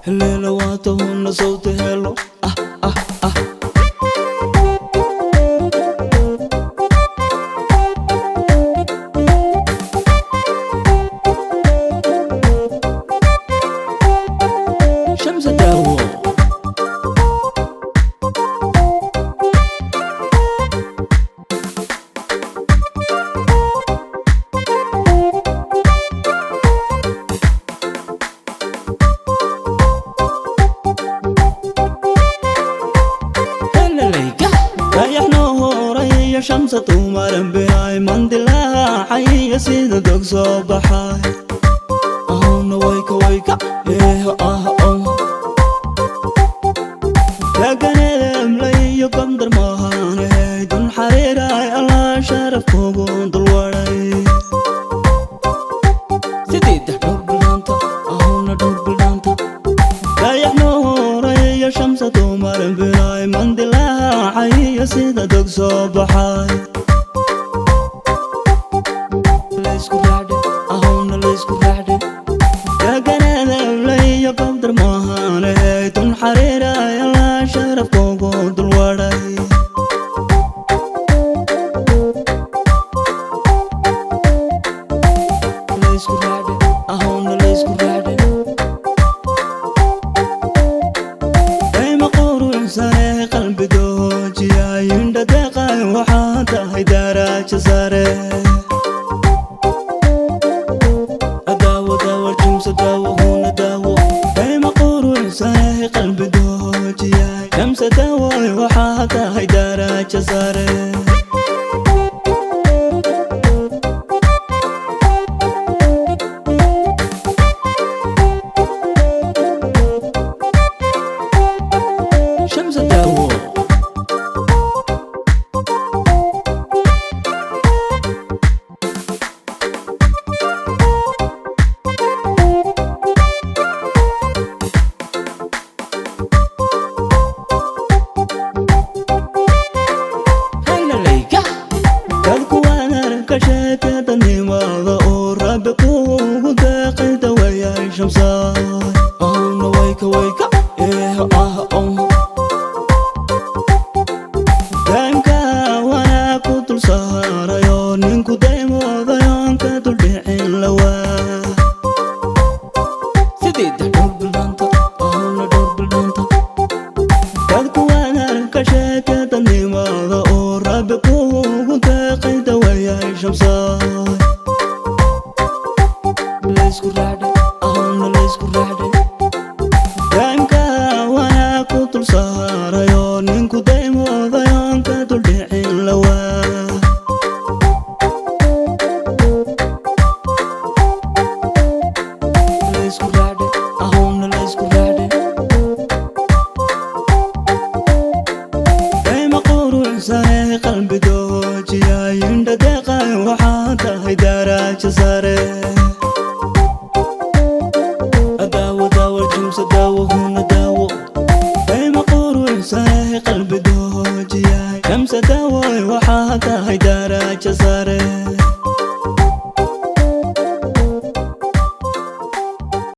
Helelo waata huna sawta helo ah ah ah. Shamsa Daawo. Helalayga dayaxnoo horay shamsa tumaran biray mandilaacay sida dog soo baxay ahuna wayka wayka eh ah oh taaganeedemlayo gamdar maahane dun xariiray Allah sharaf kugu dulwaray sideedda dhowr bildhaanta ahuna dhowr bildhaanta dayaxnoo horay shamsa tumaran biray mandilaacay sida dog soo baxay laysku raacdhe ahuna laysku raacdhe taaganeedemlayo gamdar maahane dun xariiray Allah sharaf kugu dulwaray laysku raacdhe ahuna laysku raacdhe dayma quruxsane qalbi doojiyay indha deeqay waxaa tahay darajo sare daawo daawo jimsa daawo huna daawo dayma quruxsane qalbi doojiyay shamsa daawo waxaa tahay darajo sare. Shamsa Daawo. Helalayga dadku waan arka sheekadanimaada oo Rabbi kuugu deeqay dawayay shamsaay ahuna wayka wayka eh ah oh daa'imka wanaa ku dul saarayo ninku daymoodayoon ka duldhicin lawaa sideedda dhowr bildhaanta ahuna dhowr bildhaanta dadku waan arka sheekadanimaada oo Rabbi kuugu deeqay dawayay shamsaay laysku raacdhe ahuna laysku raacdhe daa'imka wanaa ku dul saarayo ninku daymoodayoon ka duldhicin lawaa laysku raacdhe ahuna laysku raacdhe dayma quruxsane qalbi doojiyay indha deeqay waxaa tahay darajo sare daawo daawo jimsa daawo huna daawo dayma quruxsane qalbi doojiyay shamsa daawo waxaa tahay.